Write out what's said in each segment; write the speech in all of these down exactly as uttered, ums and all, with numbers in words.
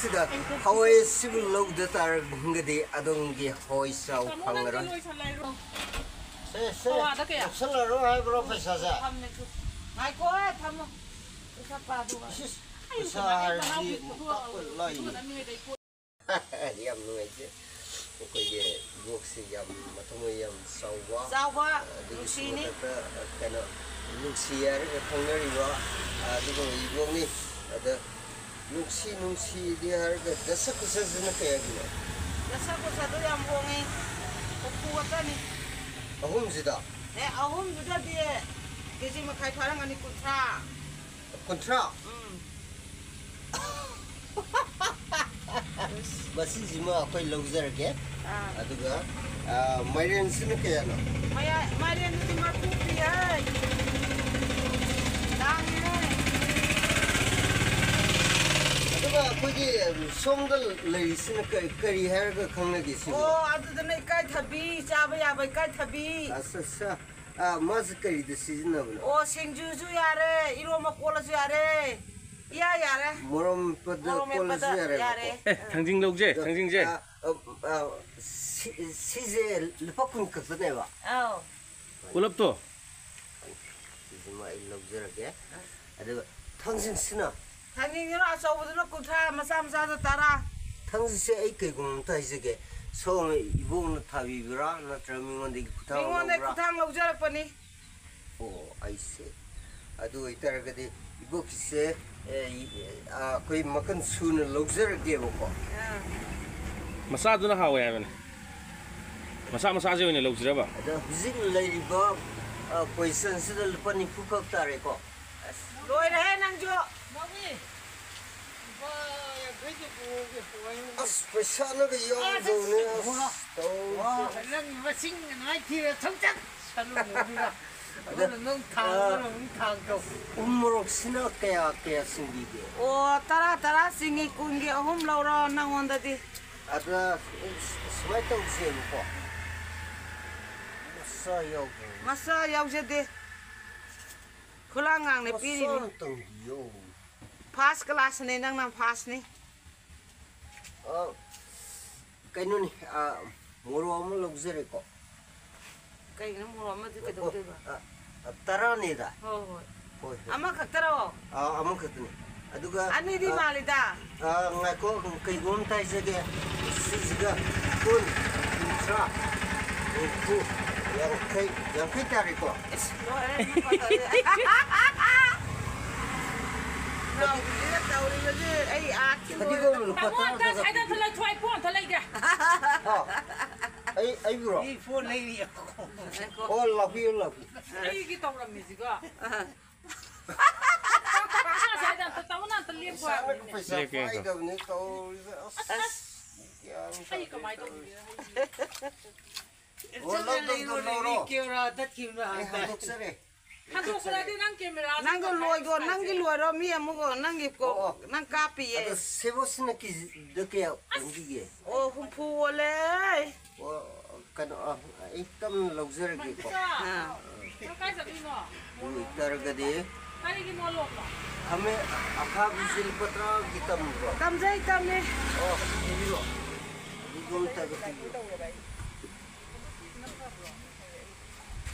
ꯁꯤꯗ ꯍꯋꯥꯏ ꯑꯁꯤꯕꯨ ꯂꯧꯗ ꯇꯥꯔꯒꯗꯤ ꯑꯗꯣꯝꯒꯤ ꯍꯋꯥꯏ ꯆꯥꯎ ꯐꯪꯉꯔꯣꯏ꯫ ꯁꯦ, ꯁꯦ, ꯄꯋꯥꯗ ꯀꯌꯥ? ꯂꯧꯁꯜꯂꯔꯣ ꯍꯥꯏꯕ꯭ꯔꯣ ꯄꯩꯁꯥꯁꯦ? ꯊꯝꯃꯦ, ꯊꯝꯃꯦ꯫ ꯉꯥꯏꯈꯣ, ꯊꯝꯃꯣ꯫ ꯄꯩꯁꯥ ꯄꯥꯗꯣ꯫ ꯏꯁ, ꯏꯁ, ꯑꯩ ꯄꯩꯁꯥ ꯀꯃꯥꯏꯅ ꯍꯥꯏꯔꯗꯤ ꯃꯅꯥꯎ ꯄꯤꯛꯄꯗꯣ ꯂꯥꯛꯄ ꯂꯥꯏꯅꯤ꯫ ꯄꯨꯊꯣꯛꯑ ꯌꯥꯝ ꯅꯨꯡꯉꯥꯏꯖꯩ꯫ ꯑꯩꯈꯣꯏꯒꯤ ꯏꯕꯣꯛꯁꯤ ꯌꯥꯝ ꯃꯊꯃꯣꯏ ꯌꯥꯝ ꯆꯥꯎꯕ, ꯆꯥꯎꯕ, ꯑꯗꯨꯒꯤꯁꯨ ꯅꯨꯡꯁꯤꯅꯤ꯫ ꯃꯊꯛꯇ, ꯑ, ꯀꯩꯅꯣ, ꯅꯨꯡꯁꯤ ꯍꯥꯏꯔꯒ ꯈꯪꯅꯔꯤꯕ, ꯑ, ꯑꯗꯨꯒꯨꯝꯕ ꯏꯕꯣꯛꯅꯤ꯫ ꯑꯗ ꯅꯨꯡꯁꯤ ꯅꯨꯡꯁꯤꯗꯤ ꯍꯥꯏꯔꯒ ꯗꯁ ꯀꯨꯁꯁꯤꯅ ꯀꯌꯥꯒꯤꯅꯣ? ꯗꯁ ꯀꯨꯁꯗꯣ ꯌꯥꯝ ꯍꯣꯡꯉꯤ, ꯍꯨꯝꯐꯨ ꯈꯛꯇꯅꯤ꯫ ꯑꯍꯨꯝꯁꯤꯗ? ꯑꯦ, ꯑꯍꯨꯝꯗꯨꯗꯗꯤ ꯀꯦꯖꯤ ꯃꯈꯥꯏ ꯐꯥꯔꯝꯒꯅꯤ, ꯀꯨꯟꯊ꯭ꯔꯥ꯫ ꯀꯨꯟꯊ꯭ꯔꯥ? ꯎꯝ꯫ ꯃꯁꯤꯁꯤꯃ ꯑꯩꯈꯣꯏ ꯂꯧꯖꯔꯒꯦ꯫ ꯑꯥ꯫ ꯑꯗꯨꯒ, ꯑ, ꯃꯥꯏꯔꯦꯟꯁꯤꯅ ꯀꯌꯥꯅꯣ? ꯃꯌꯥ-, ꯃꯥꯏꯔꯦꯟꯗꯨꯗꯤ ꯃꯔꯐꯨ ꯄꯤ ꯍꯥꯏ꯫ ꯇꯥꯡꯉꯤꯍꯦ꯫ ꯑꯗꯨꯒ ꯑꯩꯈꯣꯏꯒꯤ ꯁꯣꯝꯗ ꯂꯩꯔꯤꯁꯤꯅ ꯀꯔꯤ, ꯀꯔꯤ ꯍꯥꯏꯔꯒ ꯈꯪꯅꯒꯦ ꯁꯤꯕꯣ? ꯑꯣ, ꯑꯗꯨꯗꯅ ꯏꯀꯥꯏꯊꯕꯤ, ꯆꯥꯕ ꯌꯥꯕ ꯏꯀꯥꯏꯊꯕꯤ꯫ ꯑꯁ, ꯑꯁ꯫ ꯑ, ꯃꯥꯁꯦ ꯀꯔꯤꯗ ꯁꯤꯖꯤꯟꯅꯕꯅꯣ? ꯑꯣ, ꯁꯤꯡꯖꯨꯁꯨ ꯌꯥꯔꯦ, ꯏꯔꯣꯝꯕ ꯀꯣꯠꯂꯁꯨ ꯌꯥꯔꯦ, ꯏꯌꯥ ꯌꯥꯔꯦ꯫ ꯃꯣꯔꯣꯝ ꯃꯦꯠꯄꯗ ꯃꯣꯔꯣꯝ ꯀꯣꯜꯂꯁꯨ ꯃꯦꯠꯄꯗ ꯌꯥꯔꯦꯕꯀꯣ? ꯌꯥꯔꯦ꯫ ꯑꯦ, ꯊꯥꯡꯖꯤꯡ ꯂꯧꯁꯦ, ꯑꯗꯣ, ꯊꯥꯡꯖꯤꯡꯁꯦ꯫ ꯑ, ꯑ, ꯑ, ꯁꯤ-, ꯁꯤꯁꯦ ꯂꯨꯄꯥ ꯀꯨꯟ ꯈꯛꯇꯅꯦꯕ? ꯑꯧ꯫ ꯄꯨꯂꯞꯇꯣ? ꯁꯤꯁꯤꯃ ꯑꯩ ꯂꯧꯖꯔꯒꯦ꯫ ꯑꯗꯨꯒ ꯊꯥꯡꯖꯤꯡꯁꯤꯅ? ꯊꯥꯡꯖꯤꯡꯗꯨꯅ ꯑꯆꯧꯕꯗꯨꯅ ꯀꯨꯟꯊ꯭ꯔꯥ, ꯃꯆꯥ ꯃꯆꯥꯗ ꯇꯔꯥ꯫ ꯊꯥꯡꯖꯤꯡꯁꯦ ꯑꯩ ꯀꯩꯒꯨꯝꯕ ꯑꯝꯇ ꯍꯥꯏꯖꯒꯦ꯫ ꯁꯣꯝ ꯏꯕꯣꯛꯅ ꯊꯥꯕꯤꯕ꯭ꯔꯥ, ꯅꯠꯇ꯭ꯔꯒ ꯃꯤꯉꯣꯟꯗꯒꯤ ꯈꯨꯊꯥꯡ ꯃꯤꯉꯣꯟꯗꯒꯤ ꯂꯧꯕ꯭ꯔꯥ? ꯈꯨꯊꯥꯡ ꯂꯧꯖꯔꯛꯄꯅꯤ꯫ ꯑꯣ, ꯑꯩꯁꯦ꯫ ꯑꯗꯨ ꯑꯣꯏꯇꯥꯔꯒꯗꯤ ꯏꯕꯣꯛꯀꯤꯁꯦ, ꯑꯦ, ꯑꯩꯈꯣꯏ ꯃꯈꯜ ꯁꯨꯅ ꯂꯧꯖꯔꯒꯦꯕꯀꯣ꯫ ꯑꯥ꯫ ꯃꯆꯥꯗꯨꯅ ꯍꯥꯎꯋꯦ ꯍꯥꯏꯕꯅꯦ꯫ ꯃꯆꯥ ꯃꯆꯥꯁꯦ ꯑꯣꯏꯅ ꯂꯧꯁꯤꯔꯕ? ꯑꯗ ꯍꯧꯖꯤꯛ ꯂꯩꯔꯤꯕ, ꯑ, ꯄꯣꯖꯤꯁꯟꯁꯤꯗ ꯂꯨꯄꯥ ꯅꯤꯐꯨ ꯈꯛ ꯇꯥꯔꯦꯀꯣ꯫ ꯑꯁ, ꯂꯣꯏꯔꯦꯍꯦ ꯅꯪꯁꯨ꯫ ꯂꯨꯄꯥ ꯌꯥꯡꯈꯩꯗꯤ ꯄꯨꯔꯒꯦ, ꯄꯨꯔꯒꯦ꯫ ꯑꯁ, ꯄꯩꯁꯥꯅꯒ ꯌꯥꯎꯗꯧꯅꯦ, ꯑꯁ, ꯑꯁ, ꯇꯧꯔꯤꯁꯦ꯫ ꯅꯪ ꯃꯁꯤꯡ ꯅꯥꯏ ꯊꯤꯔ ꯁꯨꯡꯆꯠ ꯆꯠꯂꯨꯅꯨ ꯑꯗꯨꯒ꯫ ꯑꯗꯨꯅ ꯅꯪ ꯊꯥꯡ ꯑ, ꯑꯃꯔꯣꯝ ꯊꯥꯡ ꯇꯧ꯫ ꯎ ꯃꯣꯔꯣꯛꯁꯤꯅ ꯀꯌꯥ, ꯀꯌꯥ ꯆꯤꯡꯕꯤꯒꯦ? ꯑꯣ, ꯇꯔꯥ, ꯇꯔꯥ ꯆꯤꯡꯉꯤ, ꯀꯨꯟꯒꯤ ꯑꯍꯨꯝ ꯂꯧꯔꯣ ꯅꯪꯉꯣꯟꯗꯗꯤ꯫ ꯑꯗ ꯁꯨꯃꯥꯏꯅ ꯇꯧꯁꯦꯕꯀꯣ꯫ ꯃꯆꯥ ꯌꯥꯎꯗ꯭ꯔꯣ? ꯃꯆꯥ ꯌꯥꯎꯖꯗꯦ꯫ ꯈꯨꯂꯥꯡ ꯉꯥꯡꯅ ꯃꯆꯥ ꯄꯤꯔꯤꯅꯤ꯫ ꯑꯝꯇꯪ ꯌꯥꯎ꯫ ꯐꯥꯔꯁ ꯀ꯭ꯂꯥꯁꯅꯦ, ꯅꯪꯅ ꯐꯥꯔꯁꯅꯤ꯫ ꯑ, ꯀꯩꯅꯣꯅꯤ, ꯑ, ꯃꯣꯔꯣꯛ ꯑꯃ ꯂꯧꯖꯔꯦꯀꯣ꯫ ꯀꯩꯒꯤꯅꯣ ꯃꯣꯔꯣꯛ ꯑꯃꯗꯤ ꯀꯩꯗꯧꯗꯣꯏꯕ? ꯑ, ꯑ, ꯇꯔꯥꯅꯤꯗ꯫ ꯍꯣꯏ, ꯍꯣꯏ꯫ ꯍꯣꯏ, ꯍꯣꯏ꯫ ꯑꯃꯈꯛꯇꯔꯣ? ꯑ, ꯑꯃꯈꯛꯇꯅꯤ꯫ ꯑꯗꯨꯒ, ꯑꯅꯤꯗꯤ ꯑ, ꯃꯥꯜꯂꯤꯗ꯫ ꯑ, ꯉꯥꯏꯈꯣ, ꯀꯩꯒꯨꯝ ꯑꯝꯇ ꯍꯥꯏꯖꯒꯦ꯫ ꯁꯤꯁꯤꯒ ꯀꯨꯟ, ꯀꯨꯟꯊ꯭ꯔꯥ, ꯅꯤꯐꯨ, ꯌꯥꯡꯈꯩ, ꯌꯥꯡꯈꯩ ꯇꯥꯔꯦꯀꯣ꯫ ꯏꯁ, ꯂꯣꯏꯔꯦ, ꯅꯪ ꯇꯧꯔꯤꯁꯦ꯫ ꯅꯥꯎꯕꯤꯁꯤꯅ ꯇꯧꯔꯤꯕꯁꯦ ꯑꯩ ꯑꯥ ꯐꯗꯤꯒꯣꯝ ꯂꯨꯄꯥ ꯇꯥꯃꯣ, ꯑꯝꯇ ꯇꯔꯥ ꯁ꯭ꯋꯥꯏꯗ ꯑꯝꯇ ꯂꯩꯊꯣꯛ, ꯑꯩ ꯐꯣꯟ ꯑꯝꯇ ꯂꯩꯒꯦ꯫ ꯑꯣ, ꯑꯩ, ꯑꯩꯕꯨꯔꯣ? ꯑꯩ ꯐꯣꯟ ꯂꯩꯔꯤ꯫ ꯑꯣ, ꯂꯥꯛꯄꯤꯌꯨ, ꯂꯥꯛꯄꯤꯌꯨ꯫ ꯑꯩꯒꯤ ꯇꯧꯔꯝꯃꯤꯁꯤꯒ꯫ ꯑ꯫ ꯁ꯭ꯋꯥꯏꯗ ꯑꯝꯇ ꯇꯥꯃꯣꯅ ꯑꯝꯇ ꯂꯦꯞꯄꯣ ꯏꯁꯥꯅ ꯍꯥꯏꯕꯅꯤꯅꯦ꯫ ꯄꯩꯁꯥ ꯂꯦꯞꯀꯦ, ꯂꯦꯞꯀꯦ꯫ ꯄꯥꯏꯗꯕꯅꯤ ꯇꯧꯔꯤꯁꯦ꯫ ꯑꯁ, ꯑꯁ꯫ ꯒ꯭ꯌꯥꯟ ꯑꯩ ꯇꯥꯗꯦ ꯀꯃꯥꯏꯅ ꯇꯧꯔꯤꯁꯦ꯫ ꯇꯧꯗꯣꯏꯅꯣ? ꯑꯣ, ꯂꯧ, ꯂꯧ, ꯂꯧ, ꯂꯧꯔꯣ꯫ ꯀꯦꯃꯦꯔꯥ ꯇꯠꯈꯤꯕꯅ ꯑꯩ ꯍꯥꯟꯅ꯫ ꯍꯟꯗꯣꯛꯆꯔꯦ꯫ ꯍꯟꯗꯣꯛꯄꯗꯗꯤ ꯅꯪ ꯀꯦꯃꯦꯔꯥ ꯅꯪꯗꯣ ꯂꯣꯏꯒꯣ, ꯅꯪꯒꯤ ꯂꯣꯏꯔꯣ, ꯃꯤ ꯑꯃꯨꯛ ꯅꯪꯒꯤ ꯀꯣ-, ꯑꯣ, ꯑꯣ꯫ ꯅꯪ ꯀꯥꯞꯄꯤꯌꯦ꯫ ꯑꯗꯣ ꯁꯦꯕꯣꯠꯁꯤꯅ ꯀꯦꯖꯤꯗ ꯀꯌꯥ ꯑꯣꯟꯕꯤꯒꯦ? ꯑꯣ, ꯍꯨꯝꯐꯨ ꯑꯣꯜꯂꯦ꯫ ꯑꯣ, ꯀꯩꯅꯣ, ꯑ, ꯑꯩ ꯇꯞꯅ ꯂꯧꯖꯔꯒꯦꯀꯣ꯫ ꯃꯟꯇꯨꯆꯥ, ꯑꯥ꯫ ꯅꯪ ꯀꯥꯏ ꯆꯠꯂꯨꯏꯅꯣ? ꯑꯗꯨ ꯑꯣꯏꯇꯥꯔꯒꯗꯤ ꯀꯔꯤꯒꯤ ꯃꯣꯂꯣꯝꯅꯣ? ꯈꯥꯃꯦꯟ ꯑꯈꯥꯕꯤꯁꯦ ꯂꯨꯄꯥ ꯇꯔꯥꯒꯤ ꯇꯝꯕ꯭ꯔꯣ? ꯇꯝꯖꯩ, ꯇꯝꯃꯦ꯫ ꯑꯣ, ꯄꯤꯕꯤꯔꯣ꯫ ꯑꯗꯨꯗꯣ ꯑꯝꯇ ꯄꯤꯕꯤꯔꯣ꯫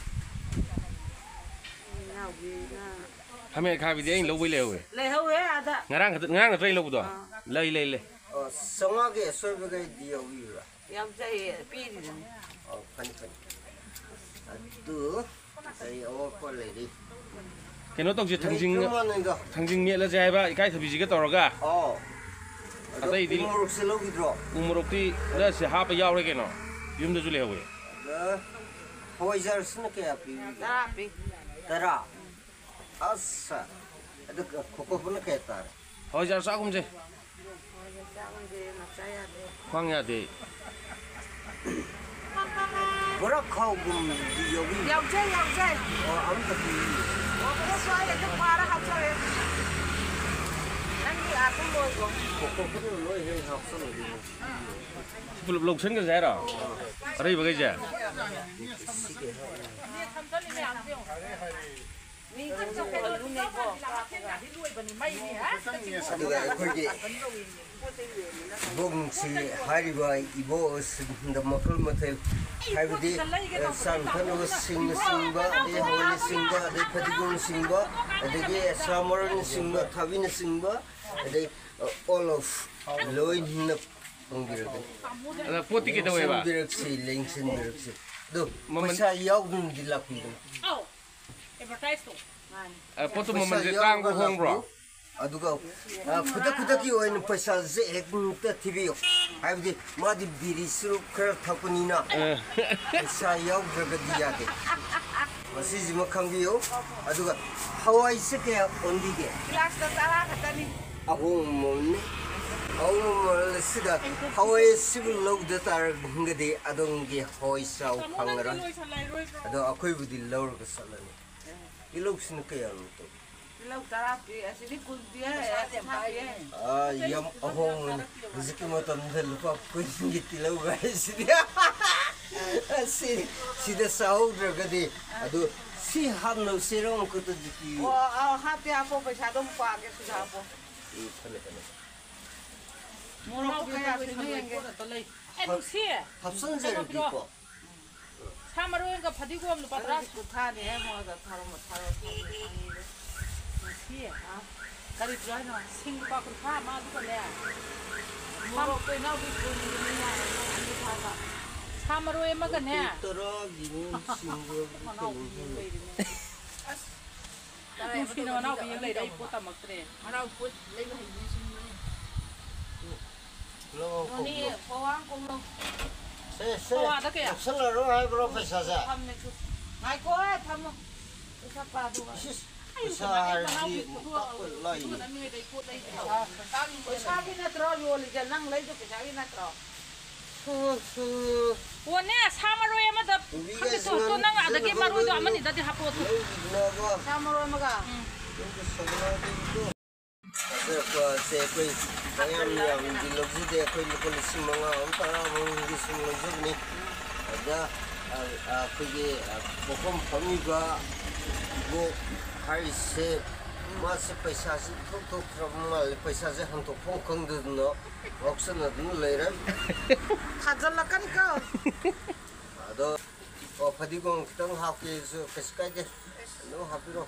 ꯈꯥꯃꯦꯟ ꯑꯈꯥꯕꯤꯗꯤ ꯑꯩꯅ ꯂꯧꯕꯩ ꯂꯩꯍꯧꯋꯦ꯫ ꯂꯩꯍꯧꯋꯦ ꯑꯥꯗ꯫ ꯉꯔꯥꯡ ꯈꯛꯇ, ꯉꯔꯥꯡ ꯅꯠꯇ꯭ꯔꯣ ꯑꯩꯅ ꯂꯧꯕꯗꯣ? ꯑꯥ꯫ ꯂꯩ, ꯂꯩ, ꯂꯩ꯫ ꯑꯣ, ꯆꯥꯝꯃꯉꯥꯒꯤ ꯑꯁꯣꯏꯕꯒꯩꯗꯤ ꯌꯥꯎꯕꯤꯕ꯭ꯔꯥ? ꯌꯥꯎꯖꯩꯌꯦ, ꯄꯤꯔꯤꯗꯨꯅꯤ꯫ ꯑꯣ, ꯐꯅꯤ, ꯐꯅꯤ꯫ ꯑꯗꯨ ꯀꯔꯤ ꯑꯋꯥꯠꯄ ꯂꯩꯔꯤ? ꯀꯩꯅꯣ ꯇꯧꯁꯦ, ꯊꯥꯡꯖꯤꯡ, ꯂꯩꯇ꯭ꯔꯣ ꯃꯥꯟꯅꯩꯗꯣ? ꯊꯥꯡꯖꯤꯡ ꯃꯦꯠꯂꯁꯦ ꯍꯥꯏꯕ, ꯏꯀꯥꯏꯊꯕꯤꯁꯤꯒ ꯇꯧꯔꯒ꯫ ꯑꯣ꯫ ꯑꯗꯣ ꯑꯇꯩꯗꯤ ꯎ ꯃꯣꯔꯣꯛꯁꯦ ꯂꯧꯈꯤꯗ꯭ꯔꯣ? ꯎ ꯃꯣꯔꯣꯛꯇꯤ ꯂꯁꯦ ꯍꯥꯞꯄ ꯌꯥꯎꯔꯦ ꯀꯩꯅꯣ, ꯌꯨꯝꯗꯁꯨ ꯂꯩꯍꯧꯋꯦ꯫ ꯑꯗ ꯍꯋꯥꯏꯖꯥꯔꯁꯤꯅ ꯀꯌꯥ ꯄꯤꯔꯤꯒꯦ? ꯇꯔꯥ ꯄꯤ꯫ ꯇꯔꯥ? ꯑꯁ, ꯑꯗꯨ ꯀꯣꯀꯣꯄꯅ ꯀꯌꯥ ꯇꯥꯔꯦ? ꯍꯋꯥꯏꯖꯥꯔ ꯆꯥꯒꯨꯝꯁꯦ꯫ ꯍꯋꯥꯏꯖꯥꯔ ꯆꯥꯒꯨꯝꯁꯦ, ꯉꯥꯛꯆꯥ ꯌꯥꯗꯦ꯫ ꯈ꯭ꯋꯥꯡ ꯌꯥꯗꯦ꯫ ꯕꯣꯔꯥ ꯈꯥꯎꯒꯨꯝꯗꯤ ꯌꯥꯎꯕꯤꯕ꯭ꯔꯥ? ꯌꯥꯎꯖꯩ, ꯌꯥꯎꯖꯩ꯫ ꯑꯣ, ꯑꯝꯇ ꯄꯤꯕꯤꯌꯨ꯫ ꯑꯣ, ꯕꯣꯔꯥ ꯈꯥꯎ ꯑꯩ ꯑꯗꯨꯝ ꯄꯥꯔ ꯍꯥꯞꯆꯔꯦ꯫ ꯅꯪꯒꯤ ꯑꯥ ꯄꯨꯡ ꯂꯣꯏꯈꯣ꯫ ꯀꯣꯀꯣꯄꯅ ꯂꯣꯏ ꯍꯦꯛ ꯍꯥꯞꯆꯜꯂꯗꯤ꯫ ꯄꯨꯂꯞ ꯂꯧꯁꯟꯈ꯭ꯔꯁꯦ ꯍꯥꯏꯔꯣ? ꯑꯔꯩꯕꯈꯩꯁꯦ? ꯑꯗꯨꯒ ꯑꯩꯈꯣꯏꯒꯤ ꯏꯕꯣꯛꯁꯤ, ꯍꯥꯏꯔꯤꯕ ꯏꯕꯣꯁꯤꯡꯗ ꯃꯈꯜ ꯃꯊꯦꯜ, ꯍꯥꯏꯕꯗꯤ, ꯑ, ꯆꯥꯅ ꯊꯛꯅꯕꯁꯤꯡꯅꯆꯤꯡꯕ, ꯑꯗꯩ ꯍꯋꯥꯏꯅꯆꯤꯡꯕ, ꯑꯗꯩ ꯐꯗꯤꯒꯣꯝꯅꯆꯤꯡꯕ, ꯑꯗꯒꯤ ꯁꯥ ꯃꯔꯣꯏꯅꯆꯤꯡꯕ, ꯊꯥꯕꯤꯅꯆꯤꯡꯕ, ꯑꯗꯩ, ꯑ, all of ꯂꯣꯏꯅ ꯐꯪꯕꯤꯔꯒꯅꯤ꯫ ꯑꯗ ꯄꯣꯠꯇꯤ ꯀꯩꯗꯧꯋꯦꯕ? ꯂꯦꯡꯁꯤꯟꯕꯤꯔꯛꯁꯤ, ꯂꯦꯡꯁꯤꯟꯕꯤꯔꯛꯁꯤ꯫ ꯑꯗꯣ ꯃꯃꯜ ꯄꯩꯁꯥ ꯌꯥꯎꯗꯅꯗꯤ ꯂꯥꯛꯄꯤꯒꯅꯨ꯫ ꯑꯧ, advertise ꯇꯣ꯫ ꯑ, ꯄꯣꯠꯇꯨ ꯄꯩꯁꯥ ꯃꯃꯜꯁꯦ ꯌꯥꯎꯔꯒ ꯇꯥꯡꯕ ꯍꯣꯡꯕ꯭ꯔꯣ? ꯂꯥꯛꯄꯤꯌꯨ꯫ ꯑꯗꯨꯒ, ꯑ, ꯈꯨꯗꯛ ꯈꯨꯗꯛꯀꯤ ꯑꯣꯏꯅ ꯄꯩꯁꯥꯁꯦ ꯍꯦꯛꯇ ꯊꯤꯕꯤꯌꯨ꯫ ꯍꯥꯏꯕꯗꯤ ꯃꯥꯗꯤ ꯕꯤꯔꯤ ꯆꯨꯔꯨꯞ ꯈꯔ ꯊꯛꯄꯅꯤꯅ ꯑ꯫ ꯄꯩꯁꯥ ꯌꯥꯎꯗ꯭ꯔꯒꯗꯤ ꯌꯥꯗꯦ꯫ ꯃꯁꯤꯁꯤꯃ ꯈꯪꯕꯤꯌꯨ꯫ ꯑꯗꯨꯒ ꯍꯋꯥꯏꯁꯦ ꯀꯌꯥ ꯑꯣꯟꯕꯤꯒꯦ? ꯒꯤꯂꯥꯁꯇ ꯇꯔꯥ ꯈꯛꯇꯅꯤ꯫ ꯑꯍꯣꯡꯕ ꯃꯃꯜꯅꯤ꯫ ꯑꯍꯣꯡꯕ ꯃꯃꯜ ꯑꯁꯤꯗ ꯍꯋꯥꯏ ꯑꯁꯤꯕꯨ ꯂꯧꯗ ꯇꯥꯔꯒꯗꯤ ꯑꯗꯣꯝꯒꯤ ꯍꯋꯥꯏ ꯆꯥꯎ ꯐꯪꯉꯔꯣꯏ꯫ ꯑꯗꯣ ꯑꯩꯈꯣꯏꯕꯨꯗꯤ ꯂꯧꯔꯒ ꯆꯠꯂꯅꯤ꯫ ꯇꯤꯜꯍꯧꯁꯤꯅ ꯀꯌꯥꯅꯣ? ꯇꯤꯜꯍꯧ ꯇꯔꯥ ꯄꯤ, ꯑꯁꯤꯗꯤ ꯀꯨꯟ ꯄꯤ, ꯄꯩꯁꯥꯗꯤ ꯀꯨꯟꯊ꯭ꯔꯥ ꯄꯤ꯫ ꯑꯥ, ꯌꯥꯝ ꯑꯍꯣꯡꯕꯅꯤ꯫ ꯍꯧꯖꯤꯛꯀꯤ ꯃꯇꯝꯗ ꯂꯨꯄꯥ ꯀꯨꯟꯒꯤ ꯇꯤꯜꯍꯧ ꯍꯥꯏꯁꯤꯗꯤ꯫ ꯑꯁꯤ, ꯁꯤꯗ ꯆꯥꯍꯧꯗ꯭ꯔꯒꯗꯤ, ꯑꯗꯨ ꯁꯤ ꯍꯥꯞꯅꯕ ꯆꯦꯔꯪ ꯑꯃꯈꯛꯇꯗꯤ ꯄꯤꯌꯨ꯫ ꯑꯣ, ꯑꯥ, ꯍꯥꯞꯄꯦ, ꯍꯥꯞꯄꯣ, ꯄꯩꯁꯥꯗꯣ ꯑꯃꯨꯛ ꯄꯥꯒꯦ, ꯁꯤꯗ ꯍꯥꯞꯄꯣ꯫ ꯎꯝ, ꯐꯅꯤ, ꯐꯅꯤ꯫ ꯃꯣꯔꯣꯛꯇꯣ ꯀꯌꯥ ꯁꯨꯏꯅꯣ ꯌꯦꯡꯒꯦ꯫ ꯑꯦ, ꯅꯨꯡꯁꯤ꯫ ꯍꯥꯞꯆꯤꯟꯖꯔꯒꯦꯀꯣ꯫ ꯁꯥ ꯃꯔꯣꯏꯒ ꯐꯗꯤꯒꯣꯝ ꯂꯨꯄꯥ ꯇꯔꯥ꯫ ꯑꯗꯨꯗꯤ ꯀꯨꯟꯊ꯭ꯔꯥꯅꯦꯍꯦ, ꯃꯣꯏꯒ ꯊꯥꯔꯣ, ꯊꯥꯔꯣ, ꯊꯥꯔꯣ꯫ ꯁꯤ꯫ ꯀꯔꯤ ꯄꯤꯌꯨ ꯍꯥꯏꯅꯣ? ꯁꯤꯡ ꯂꯨꯄꯥ ꯀꯨꯟꯊ꯭ꯔꯥ ꯑꯃ, ꯑꯗꯨꯒꯅꯦ꯫ ꯃꯣꯔꯣꯛꯇꯣ ꯏꯅꯥꯎꯄꯤ ꯀꯨꯟꯒꯤꯅꯤ ꯌꯥꯔꯦ, ꯅꯪ ꯑꯅꯤ ꯊꯥꯕ꯫ ꯁꯥ ꯃꯔꯣꯏ ꯑꯃꯒꯅꯦ꯫ ꯇꯔꯥꯒꯤꯅꯤ, ꯁꯤꯡ ꯃꯅꯥꯎꯄꯤ ꯑꯃ ꯂꯩꯔꯤꯅꯦ꯫ ꯑꯁ, ꯅꯨꯡꯁꯤꯅ ꯃꯅꯥꯎꯄꯤ ꯑꯃ ꯂꯩꯔꯦ, ꯑꯩ ꯄꯣꯠ ꯇꯝꯃꯛꯇ꯭ꯔꯦ꯫ ꯍꯔꯥꯎ ꯄꯣꯠ ꯂꯩꯕ ꯍꯩꯕꯅꯤ ꯁꯤꯡꯕꯅꯤ꯫ ꯂꯧ ꯅꯣꯅꯤ, ꯀꯧꯕꯤꯌꯣ꯫ ꯄꯋꯥ ꯑꯃ ꯀꯣꯡꯅꯧ꯫ ꯁꯦ, ꯁꯦ, ꯄꯋꯥꯗ ꯀꯌꯥ? ꯂꯧꯁꯜꯂꯔꯣ ꯍꯥꯏꯕ꯭ꯔꯣ ꯄꯩꯁꯥꯁꯦ? ꯊꯝꯃꯦ, ꯊꯝꯃꯦ꯫ ꯉꯥꯏꯈꯣ, ꯊꯝꯃꯣ꯫ ꯄꯩꯁꯥ ꯄꯥꯗꯣ ꯉꯥꯏꯈꯣ꯫ ꯏꯁ, ꯑꯩ ꯄꯩꯁꯥ ꯀꯃꯥꯏꯅ ꯍꯥꯏꯔꯗꯤ ꯃꯅꯥꯎꯒꯤ ꯄꯣꯠꯇꯣ ꯇꯥꯛꯄ ꯂꯥꯏꯅꯤ꯫ ꯄꯨꯊꯣꯛꯅꯕ ꯂꯩ, ꯄꯣꯠ ꯂꯩꯗ꯭ꯔꯣ? ꯄꯩꯁꯥꯒꯤ ꯅꯠꯇ꯭ꯔꯣ ꯌꯣꯜꯂꯤꯁꯦ? ꯅꯪ ꯂꯩꯗꯣ ꯄꯩꯁꯥꯒꯤ ꯅꯠꯇ꯭ꯔꯣ? ꯁꯨ, ꯁꯨ꯫ ꯑꯣꯅꯦ, ꯁꯥ ꯃꯔꯣꯏ ꯑꯃꯗ ꯈꯪꯗꯦ, ꯇꯣ, ꯇꯣ, ꯅꯪ ꯑꯗꯒꯤ ꯃꯔꯣꯏꯗꯣ ꯑꯃꯅꯤꯗꯗꯤ ꯍꯥꯞꯄꯣ, ꯇꯣ꯫ ꯂꯧꯕꯤꯅꯕ꯫ ꯁꯥ ꯃꯔꯣꯏ ꯑꯃꯒ꯫ ꯎꯝ꯫ ꯌꯨꯝꯗ ꯁꯧꯒ꯭ꯔꯥꯗꯩꯀꯣ꯫ ꯑꯗꯨ ꯄꯣꯠꯁꯦ ꯑꯩꯈꯣꯏ ꯃꯌꯥꯝ ꯃꯌꯥꯝꯒꯤ ꯂꯧꯖꯗꯦ, ꯑꯩꯈꯣꯏ ꯂꯨꯄꯥ ꯂꯤꯁꯤꯡ ꯃꯉꯥ ꯑꯃ, ꯇꯔꯥ ꯑꯃꯒꯤ ꯁꯨꯝ ꯂꯧꯖꯕꯅꯤ꯫ ꯑꯗ, ꯑ, ꯑ, ꯑꯩꯈꯣꯏꯒꯤ, ꯑ, ꯄꯣꯠꯐꯝ ꯐꯝꯃꯤꯕ ꯏꯕꯣꯛ ꯍꯥꯏꯔꯤꯁꯦ, ꯃꯥꯁꯦ ꯄꯩꯁꯥꯁꯤ ꯏꯊꯣꯛ ꯊꯣꯛꯇ꯭ꯔꯕ ꯃꯥꯜꯂꯦ꯫ ꯄꯩꯁꯥꯁꯦ ꯍꯟꯗꯣꯛꯐꯝ ꯈꯪꯗꯗꯅ ꯉꯥꯎꯁꯟꯅꯗꯨꯅ ꯂꯩꯔꯦ꯫ ꯊꯥꯖꯤꯜꯂꯛꯀꯅꯤꯀꯣ꯫ ꯑꯗꯣ, ꯑꯣ, ꯐꯗꯤꯒꯣꯝ ꯈꯤꯇꯪ ꯍꯥꯞꯀꯦꯁꯨ ꯀꯩꯁꯨ ꯀꯥꯏꯗꯦ, ꯑꯗꯨꯝ ꯍꯥꯞꯄꯤꯔꯣ꯫